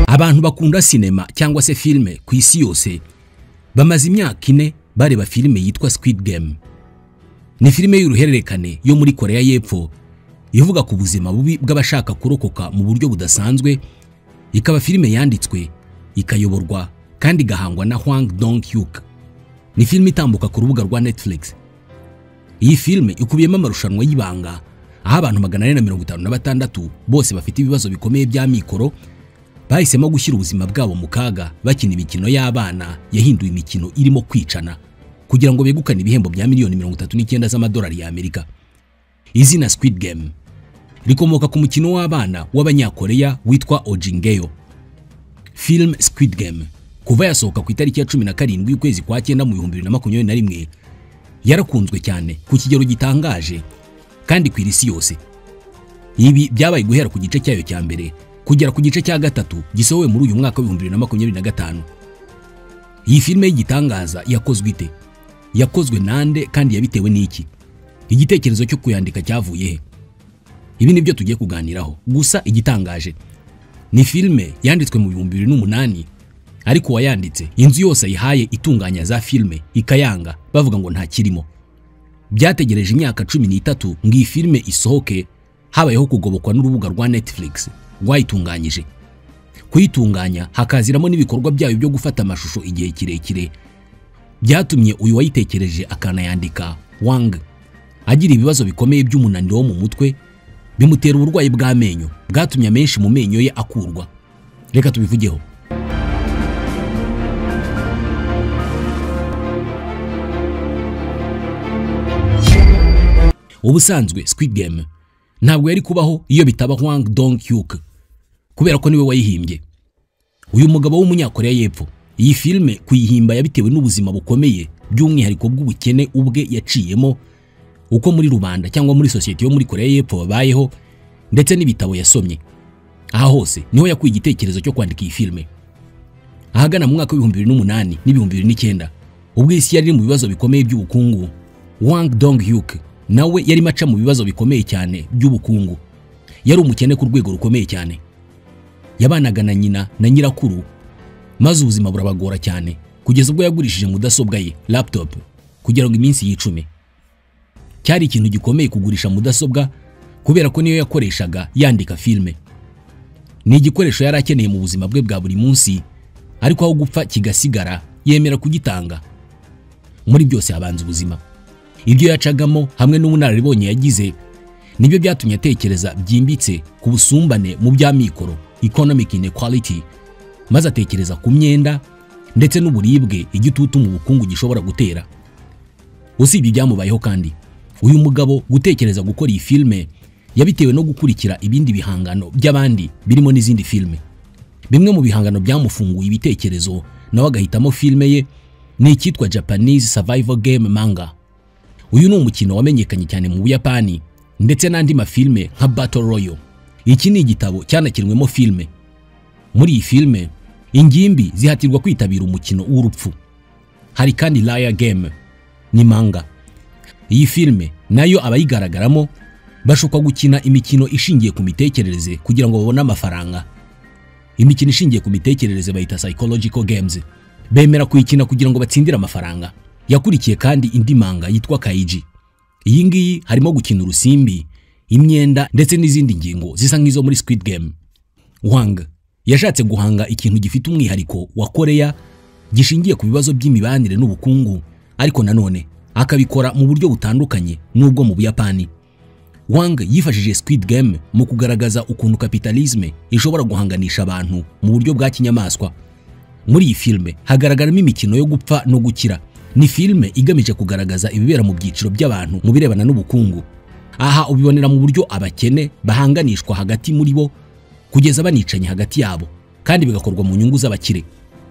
Abantu bakunda sinema cyangwa se filme ku isi yose bamaze imyaka 4 bareba filme yitwa Squid Game. Ni filme y'uruhererekane yo muri Korea y'Epfo ivuga ku buzima bubi bw'abashaka kurokoka mu buryo budasanzwe, ikaba filme yanditswe, ikayoborwa kandi igahangwa na Hwang Dong-hyuk. Ni filme itambuka ku rubuga rwa Netflix. Iyi filme ikubiyemo amarushanwa y'ibanga aho abantu 456 bose bafite ibibazo bikomeye bya mikoro bahisemo gushyira ubuzima bwabo mu kaga bakina imikino y'abana yahinduye imikino irimo kwicana kugira ngo begukane ibihembo bya miliyoni 39 z'amadolari ya Amerika. Izina Squid Game rikomoka ku mukino w'abana w'Abanyakoreya witwa Ojingeo. Film Squid Game kuva yasohoka ku itariki ya 17 y'ukwezi kwa 9 mu 2021 yarakunzwe cyane ku kigero gitangaje kandi ku isi yose. Ibi byabaye guhera ku gice cyayo cya mbere kugera ku gice cya gatatu gisohowe muri uyu mwaka wa 2025. Iyi filme y'igitangaza yakozwe ite? Yakozwe nande kandi yabitewe n'iki? Igitekerezo cyo kuyandika cyavuye he? Ibi nibyo tugiye kuganiraho. Gusa igitangaje ni filme yanditswe mu 2008, ariko wayanditse inzu yose ayihaye itunganya za filme ikayanga bavuga ngo nta kirimo. Byategereje imyaka 13 ngo iyi filme isohoke, habayeho kugobokwa n'urubuga rwa Netflix rwayitunganyije. Kuyitunganya hakaziramo n'ibikorwa byayo byo gufata amashusho igihe kirekire byatumye uyu wayitekereje akanayandika Hwang agira ibibazo bikomeye by'umunaniro wo mu mutwe, bimutera uburwayi bw'amenyo bwatumye amenshi mu menyo ye akurwa. Reka tubivugeho. Ubusanzwe Squid Game ntabwo yari kubaho iyo bitaba Hwang Dong-hyuk, kubera ko niwe wayihimbye. Uyu mugabo w'Umunyakoreya y'Epfo iyi filme kuyihimba yabitewe n'ubuzima bukomeye by'umwihariko bw'ubukene ubwe yaciyemo, uko muri rubanda cyangwa muri sosiyete yo muri Korea y'Epfo babayeho, ndetse n'ibitabo yasomye. Aha hose niho yakuye igitekerezo cyo kwandika iyi filme. Ahagana mu mwaka wa 2008 n'ibihumbi 2009 ubwo isi yari mu bibazo bikomeye by'ubukungu, Hwang Dong-hyuk nawe yari maca mu bibazo bikomeye cyane by'ubukungu. Yari umukene ku rwego rukomeye cyane. Yabanaga na nyina na nyirakuru, maze ubuzima burabagora cyane kugeza ubwo yagurishije mudasobwa ye laptop kugira ngo iminsi yicume. Cyari ikintu gikomeye kugurisha mudasobwa kubera ko niyo yakoreshaga yandika filme. Ni igikoresho yari akeneye mu buzima bwe bwa buri munsi, ariko aho gupfa kigasigara yemera kugitanga. Muri byose habanza ubuzima. Ibyo yacagamo hamwe n'ubunararibonye yagize nibyo byatumye atekereza byimbitse ku busumbane mu bya mikoro, economic inequality, maze atekereza ku myenda ndetse n'uburibwe igitutu mu bukungu gishobora gutera. Usibye ibyamubayeho kandi, uyu mugabo gutekereza gukora iyi filme yabitewe no gukurikira ibindi bihangano by'abandi birimo n'izindi filme. Bimwe mu bihangano byamufunguye ibitekerezo nawe agahitamo filme ye ni icyitwa Japanese Survival Game Manga. Uyu ni umukino wamenyekanye cyane mu Buyapani ndetse n'andi mafilme nka Battle Royale. Iki ni igitabo cyanakinwemo filme. Muri iyi filme ingimbi zihatirwa kwitabira umukino w'urupfu. Hari kandi Liar Game ni manga. Iyi filme nayo abayigaragaramo bashukwa gukina imikino ishingiye ku mitekerereze kugira ngo babone amafaranga. Imikino ishingiye ku mitekerereze bayita psychological games. Bemera kuyikina kugira ngo batsindire amafaranga. Yakurikiye kandi indi manga yitwa Kaiji. Iyi ngiyi harimo gukina urusimbi, imyenda ndetse n'izindi ngingo zisa nk'izo muri Squid Game. Hwang yashatse guhanga ikintu gifite umwihariko wa Korea gishingiye ku bibazo by'imibanire n'ubukungu, ariko nanone akabikora mu buryo butandukanye n'ubwo mu Buyapani. Hwang yifashishije Squid Game mu kugaragaza ukuntu kapitalisme ishobora guhanganisha abantu mu buryo bwa kinyamaswa. Muri iyi filme hagaragaramo imikino yo gupfa no gukira. Ni filme igamije kugaragaza ibibera mu byiciro by'abantu mu birebana n'ubukungu. Aha ubibonera mu buryo abakene bahanganishwa hagati muri bo kugeza banicanye hagati yabo, kandi bigakorwa mu nyungu z'abakire.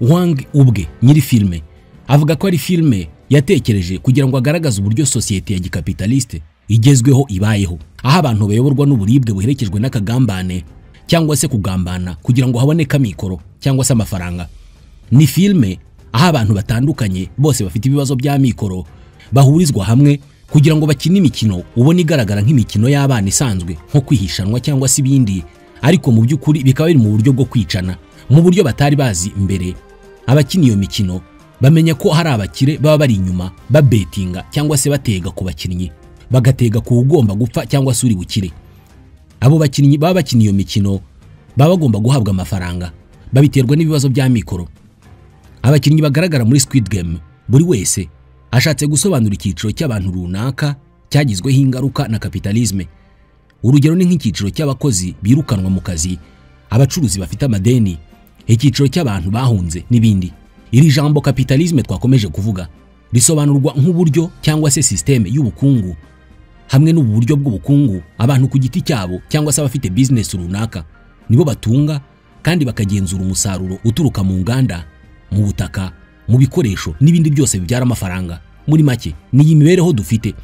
Hwang ubwe nyiri filme avuga ko ari filme yatekereje kugira ngo agaragaze uburyo sosiyete ya gikapitaliste igezweho ibayeho, aho abantu bayoborwa n'uburibwe buherekejwe n'akagambane cyangwa se kugambana kugira ngo haboneke amikoro cyangwa se amafaranga. Ni filme aho abantu batandukanye bose bafite ibibazo bya mikoro bahurizwa hamwe kugira ngo bakine imikino ubone igaragara nk'imikino y'abana isanzwe nko kwihishanwa cyangwa se ibindi, ariko mu by'ukuri bikaba biri mu buryo bwo kwicana mu buryo batari bazi mbere. Abakina iyo mikino bamenya ko hari abakire baba bari inyuma babetinga cyangwa se batega ku bakinnyi, bagatega ku ugomba gupfa cyangwa se uri bukire. Abo bakinnyi baba bakina iyo mikino baba bagomba guhabwa amafaranga, babiterwa n'ibibazo bya mikoro. Abakinnyi bagaragara muri Squid Game buri wese ashatse gusobanura icyiciro cy'abantu runaka cyagizweho ingaruka na kapitalisme. Urugero ni nk'icyiciro cy'abakozi birukanwa mu kazi, abacuruzi bafite amadeni, icyiciro cy'abantu bahunze n'ibindi. Iri jambo kapitalisme twakomeje kuvuga risobanurwa nk'uburyo cyangwa se systeme y'ubukungu. Hamwe n'ubu buryo bw'ubukungu, abantu ku giti cyabo cyangwa se abafite business runaka nibo batunga kandi bakagenzura umusaruro uturuka mu nganda, mu butaka, mu bikoresho n'ibindi byose bibyara amafaranga. Muri make ni iyi mibereho dufite,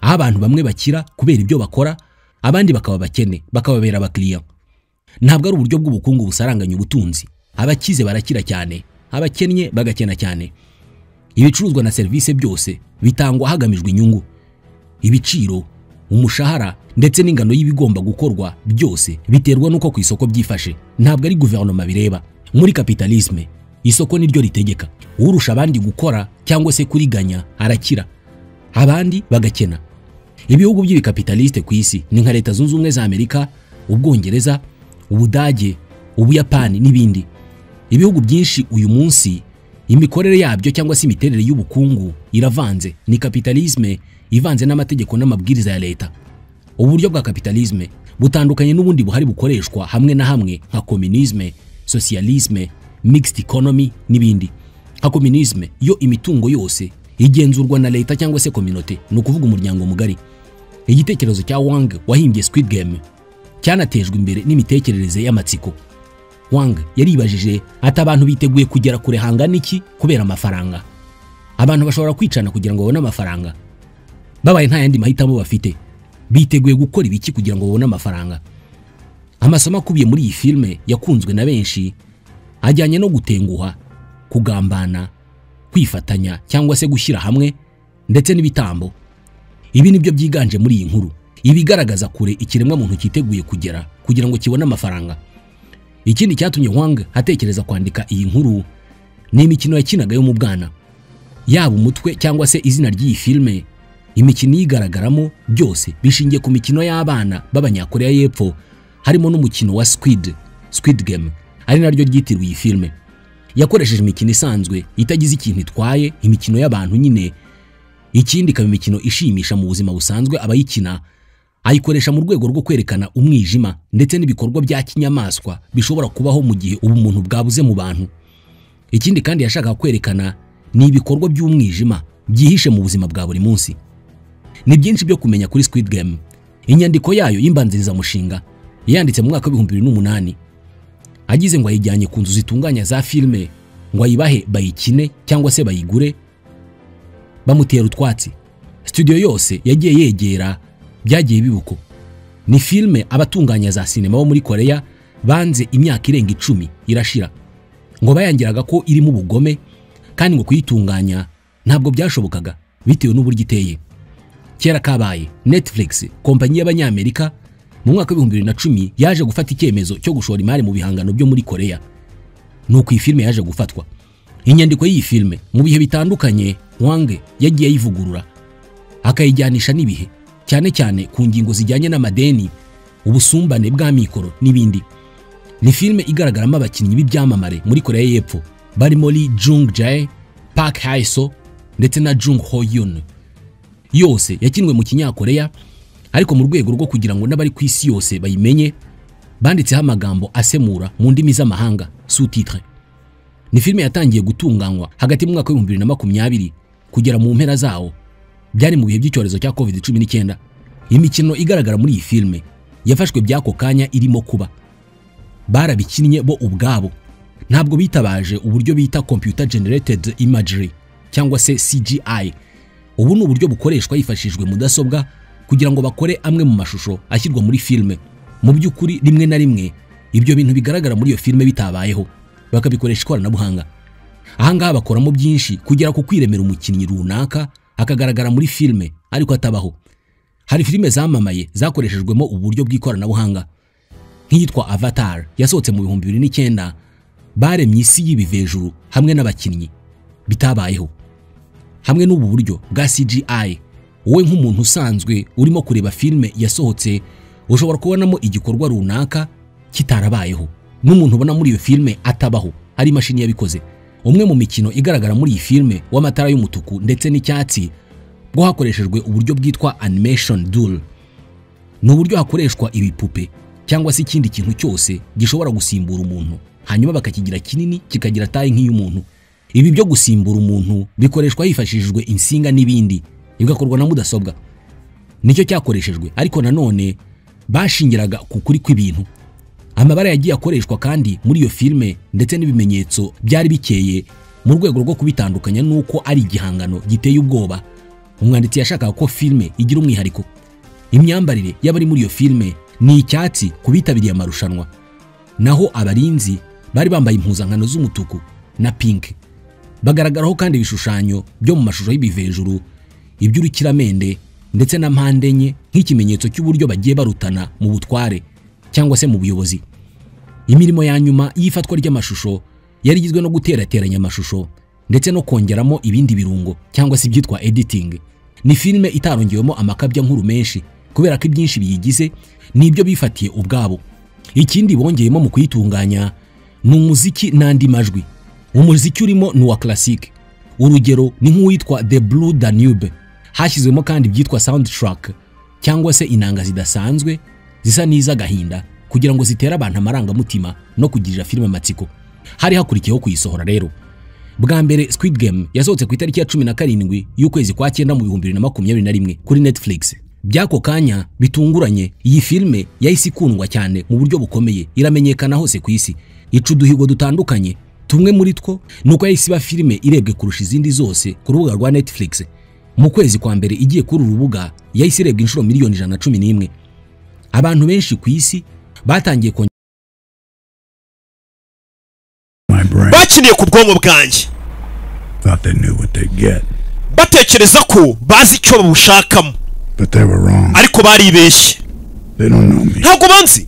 aho abantu bamwe bakira kubera ibyo bakora, abandi bakaba bakene bakababera abakiriya. Ntabwo ari uburyo bw'ubukungu busaranganya ubutunzi. Abakize barakira cyane, abakennye bagakena cyane. Ibicuruzwa na serivisi byose bitangwa hagamijwe inyungu. Ibiciro, umushahara ndetse n'ingano y'ibigomba gukorwa byose biterwa n'uko ku isoko byifashe. Ntabwo ari guverinoma bireba. Muri kapitalisme isoko niryo ritegeka. Urusha abandi gukora cyangwa se kuriganya arakira, abandi bagakena. Ibihugu by'ibikapitaliste ku isi ni nka Leta Zunze Ubumwe za Amerika, Ubwongereza, Ubudage, Ubuyapani n'ibindi. Ibihugu byinshi uyu munsi imikorere yabyo cyangwa se imiterere y'ubukungu iravanze. Ni kapitalisme ivanze n'amategeko n'amabwiriza ya leta. Uburyo bwa kapitalisme butandukanye n'ubundi buhari bukoreshwa hamwe na hamwe nka communisme, socialisme, mixed economy n'ibindi. Nka communisme yo imitungo yose igenzurwa na leta cyangwa se communauté, ni ukuvuga umuryango mugari. Igitekerezo cya Wang wahimbye Squid Game cyanatejwe imbere n'imitekerereze y'amatsiko. Wang yaribajije ati abantu biteguye kugera kure hangana iki kubera amafaranga? Abantu bashobora kwicana kugira ngo babone amafaranga, babaye nta yandi mahitamo bafite. Biteguye gukora ibiki kugira ngo babone amafaranga? Amasomo akubiye muri iyi filme yakunzwe na benshi ajyanye no gutenguha, kugambana, kwifatanya cyangwa se gushyira hamwe ndetse n'ibitambo. Ibi nibyo byiganje muri iyi nkuru, ibigaragaza kure ikiremwa muntu cyiteguye kugera kugira ngo kibone amafaranga. Ikindi cyatumye Hwang atekereza kwandika iyi nkuru ni imikino yakinaga yo mu bwana. Yaba umutwe cyangwa se izina ry'iyi filme, imikino yigaragaramo byose bishingiye ku mikino y'abana b'Abanyakoreya y'Epfo, harimo n'umukino wa Squid Game ari naryo ryitiriwe iyi filme. Yakoresheje imikino isanzwe itagize ikintu itwaye, imikino y'abantu nyine. Ikindi ikaba imikino ishimisha mu buzima busanzwe abayikina, ayikoresha mu rwego rwo kwerekana umwijima ndetse n'ibikorwa bya kinyamaswa bishobora kubaho mu gihe ubumuntu bwabuze mu bantu. Ikindi kandi yashakaga kwerekana ni ibikorwa by'umwijima byihishe mu buzima bwa buri munsi. Ni byinshi byo kumenya kuri Squid Game. Inyandiko yayo y'imbanziriza mushinga yanditse mu mwaka wa 2008. Agize ngo ayijyanye ku nzu zitunganya za filme ngo ayibahe bayikine cyangwa se bayigure, bamutera utwatsi. Studio yose yagiye yegera byagiye bibuko. Ni filme abatunganya za sinema bo muri Korea banze imyaka irenga 10 irashira, ngo bayangiraga ko irimo ubugome kandi ngo kuyitunganya ntabwo byashobokaga bitewe n'uburyo iteye. Kera kabaye Netflix, kompanyi y'Abanyamerika, mu mwaka wa 2010 yaje gufata icyemezo cyo gushora imari mu bihangano byo muri Korea. Nuko iyi filme yaje gufatwa. Inyandiko y'iyi filme mu bihe bitandukanye Hwang yagiye ayivugurura akayijyanisha n'ibihe, cyane cyane ku ngingo zijyanye n'amadeni, ubusumbane bwa mikoro n'ibindi. Ni filme igaragaramo abakinnyi b'ibyamamare muri Korea y'Epfo barimo Lee Jung Jae, Park Hae-soo ndetse na Jung Ho-yoon. Yose yakinwe mu Kinyakoreya, ariko mu rwego rwo kugira ngo n'abari ku isi yose bayimenye, banditseho amagambo asemura mu ndimi z'amahanga, sous-titre. Ni filme yatangiye gutunganywa hagati mu mwaka wa 2020 kugera mu mpera zawo, byari mu bihe by'icyorezo cya COVID-19. Imikino igaragara muri iyi filme yafashwe by'ako kanya irimo kuba, barabikinnye bo ubwabo, ntabwo bitabaje uburyo bita computer generated imagery cyangwa se CGI. Ubu ni uburyo bukoreshwa hifashishijwe mudasobwa kugira ngo bakore amwe mu mashusho ashyirwa muri filme. Mu by'ukuri rimwe na rimwe Ibyo bintu bigaragara muri iyo filime bitabayeho, bakabikoresha ikoranabuhanga. Ahangaha bakoramo byinshi kugera ku kwiremera umukinnyi runaka akagaragara muri filime ariko atabaho. Hari filime zamamaye zakoreshejwemo uburyo bw'ikoranabuhanga nk'iyitwa Avatar yasohotse mu 2009, baremye isi y'ibivejuru hamwe n'abakinnyi bitabayeho. Hamwe n'ubu buryo bwa CGI, wowe nk'umuntu usanzwe urimo kureba filime yasohotse ushobora kubonamo igikorwa runaka kitarabayeho, n'umuntu ubona muri iyo filime atabaho, ari imashini yabikoze. Umwe mu mikino igaragara muri iyi filime w'amatara y'umutuku ndetse n'icyatsi bwo hakoreshejwe uburyo bwitwa animation duel. Ni uburyo hakoreshwa ibipupe cyangwa se ikindi kintu cyose gishobora gusimbura umuntu, hanyuma bakakigira kinini kikagira taye nk'iy'umuntu. Ibi byo gusimbura umuntu bikoreshwa hifashishijwe insinga n'ibindi, bigakorwa na mudasobwa. Nicyo cyakoreshejwe, ariko nanone bashingiraga ku kuri kw'ibintu. Amabara yagiye akoreshwa kandi muri iyo filime ndetse n'ibimenyetso byari bikeye mu rwego rwo kubitandukanya nuko ari igihangano giteye ubwoba. Umwanditsi yashakaga ko filime igira umwihariko. Imyambarire y'abari muri iyo filime ni icyatsi ku bitabiriye amarushanwa, naho abarinzi bari bambaye impuzankano z'umutuku na pink. Bagaragaraho kandi ibishushanyo byo mu mashusho y'ibivejuru, iby'urukiramende ndetse na mpande enye nk'ikimenyetso cy'uburyo bagiye barutana mu butware cyangwa se mu buyobozi. Imirimo ya nyuma y'ifatwa ry'amashusho yari igizwe no guterateranya amashusho ndetse no kongeramo ibindi birungo cyangwa se ibyitwa editing. Ni filime itarongewemo amakabya nkuru menshi kubera ko ibyinshi biyigize nibyo bifatiye ubwabo. Ikindi bongeyemo mu kuyitunganya ni umuziki n'andi majwi. Umuziki urimo ni uwa classic, urugero ni nk'uwitwa The Blue Danube. Hashyizwemo kandi ibyitwa soundtrack cyangwa se inanga zidasanzwe zisa n'iz'agahinda kugira ngo zitere abantu amarangamutima no kugirira filime amatsiko. Hari hakurikiyeho kuyisohora rero. Bwa mbere Squid Game yasohotse ku itariki ya 17 y'ukwezi kwa 9 mu 2021 kuri Netflix. Byako kanya bitunguranye, iyi filime yahise ikundwa cyane mu buryo bukomeye, iramenyekana hose ku isi, ica uduhigo dutandukanye. Tumwe muri two nuko yahise iba filime irebwe kurusha izindi zose ku rubuga rwa Netflix. Mu kwezi kwa mbere igiye kuri uru rubuga yahise irebwa inshuro miliyoni 111. Abantu benshi ku isi batangiye bakiniye ku bwonko bwanjye, batekereza ko bazi icyo babushakamo, ariko baribeshye. Ntabwo banzi,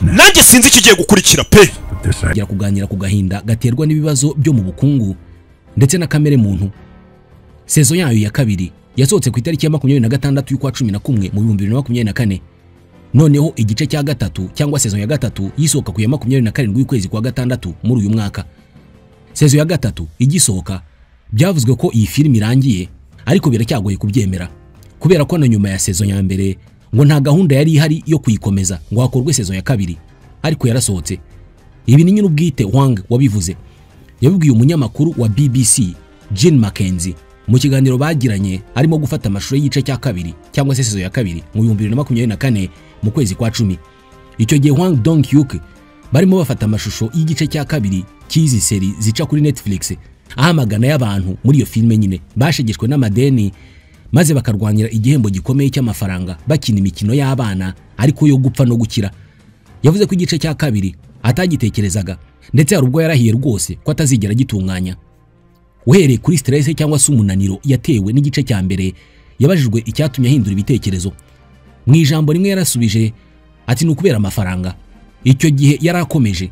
nanjye sinzi ikigiye gukurikira pe. Kuganira ku gahinda gaterwa n'ibibazo byo mu bukungu ndetse na kamere muntu. Sezo yayo ya kabiri yasohotse ku itariki ya 26 y'ukwa 11 mu 2024. Noneho igice cya gatatu cyangwa sezo ya gatatu yisohoka ku ya 27 y'ukwezi kwa gatandatu muri uyu mwaka. Sezo ya gatatu igisohoka byavuzwe ko iyi filime irangiye, ariko biracyagoye kubyemera kubera ko na nyuma ya sezo ya mbere ngo nta gahunda yari ihari yo kuyikomeza ngo hakorwe sezo ya kabiri, ariko yarasohotse. Ibi ni nyir'ubwite Hwang wabivuze. Yabibwiye umunyamakuru wa BBC Jean Mackenzie mu kiganiro bagiranye arimo gufata amashusho y'igice cya kabiri cyangwa se sezo ya kabiri mu 2024 mu kwezi kwa 10. Icyo gihe Hwang Dong-hyuk barimo bafata amashusho y'igice cya kabiri cy'izi seri zica kuri Netflix, aho amagana y'abantu muri iyo filime nyine bashegeshwe n'amadeni maze bakarwanira igihembo gikomeye cy'amafaranga bakina imikino y'abana ariko yo gupfa no gukira. Yavuze ko igice cya kabiri atagitekerezaga, ndetse hari ubwo yarahiye rwose ko atazigera agitunganya. Uhereye kuri stress cyangwa se umunaniro yatewe n'igice cya mbere, yabajijwe icyatumye ahindura ibitekerezo. Mu ijambo rimwe yarasubije ati ni ukubera amafaranga. Icyo gihe yarakomeje.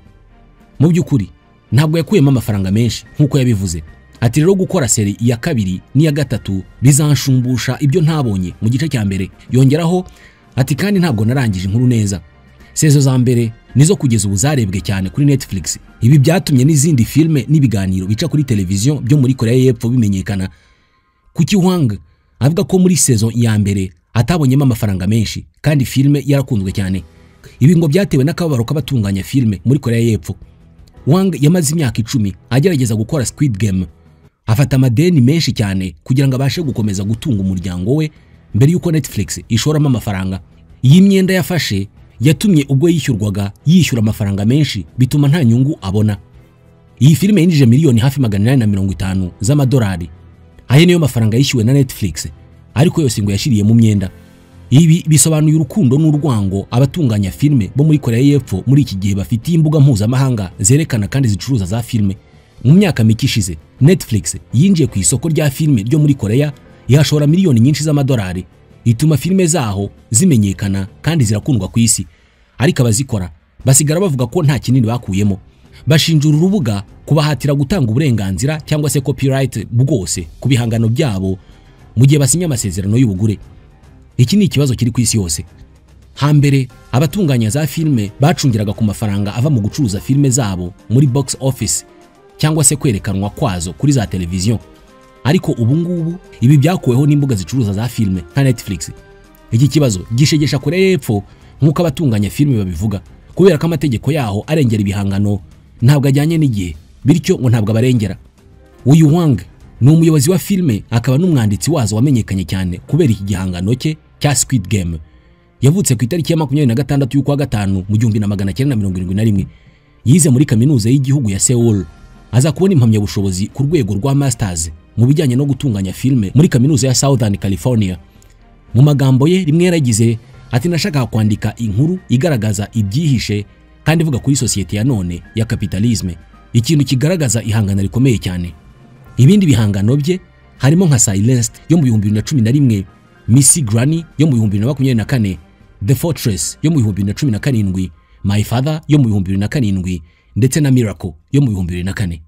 Mu by'ukuri ntabwo yakuyemo amafaranga menshi nkuko yabivuze. Ati rero gukora seri ya kabiri n'iya gatatu bizanshumbusha ibyo ntabonye mu gice cya mbere. Yongeraho ati kandi ntabwo narangije inkuru neza. Sezo za mbere nizo kugeza ubu zarebwe cyane kuri Netflix. Ibi byatumye n'izindi filme n'ibiganiro bica kuri televiziyo byo muri Korea y'Epfo bimenyekana. Kuki Hwang avuga ko muri sezo ya mbere atabonyemo amafaranga menshi kandi filme yarakunzwe cyane. Ibi ngo byatewe n'akababaro k'abatunganya filme muri Korea y'Epfo. Hwang yamaze imyaka 10 agerageza gukora Squid Game, afata amadeni menshi cyane kugira ngo abashe gukomeza gutunga umuryango we mbere yuko Netflix ishoramo amafaranga. Iyi myenda yafashe yatumye ubwo yishyurwaga yishyura amafaranga menshi, bituma nta nyungu abona. Iyi filime yinjije miliyoni hafi 850 z'amadolari. Aya niyo mafaranga yishyuwe na Netflix, ariko yose ngo yashiriye mu myenda. Ibi bisobanuye urukundo n'urwango abatunganya filime bo muri Korea y'Epfo muri iki gihe bafitiye imbuga mpuzamahanga zerekana kandi zicuruza za filime. Mu myaka mike ishize Netflix yinjiye ku isoko rya filime ryo muri Korea, ihashora miliyoni nyinshi z'amadolari, ituma filime zaho zimenyekana kandi zirakundwa ku isi. Ariko abazikora basigara bavuga ko nta kinini bakuyemo. Bashinja uru rubuga kubahatira gutanga uburenganzira cyangwa se copyright bwose ku bihangano byabo mu gihe basinya amasezerano y'ubugure. Iki ni ikibazo kiri ku isi yose. Hambere abatunganya za filime bacungiraga ku mafaranga ava mu gucuruza filime zabo muri box office cyangwa se kwerekanwa kwazo kuri za televiziyo. Ariko ubu ngubu ibi byakuweho n'imbuga zicuruza za filime nka Netflix. Iki kibazo gishegesha Korea y'Epfo nk'uko abatunganya filime babivuga, kubera ko amategeko yaho arengera ibihangano ntabwo ajyanye n'igihe, bityo ngo ntabwo abarengera. Uyu Hwang ni umuyobozi wa filime akaba n'umwanditsi wazo wamenyekanye cyane kubera iki gihangano cye cya Squid Game. Yavutse ku itariki ya 26 y'ukwa gatanu mu 1971. Yize muri kaminuza y'igihugu ya Seoul, aza kubona impamyabushobozi ku rwego rwa masters mu bijyanye no gutunganya filime muri kaminuza ya Southern California. Mu magambo ye rimwe yaragize ati: nashakaga kwandika inkuru igaragaza ibyihishe kandi ivuga kuri sosiyete ya none ya capitalisme, ikintu kigaragaza ihangana rikomeye cyane. Ibindi bihangano bye harimo nka Silenced yo mu 2011, Missy Granny yo mu 2024, The Fortress yo mu 2017, My Father yo mu 2007 ndetse na Miracle yo mu 2004.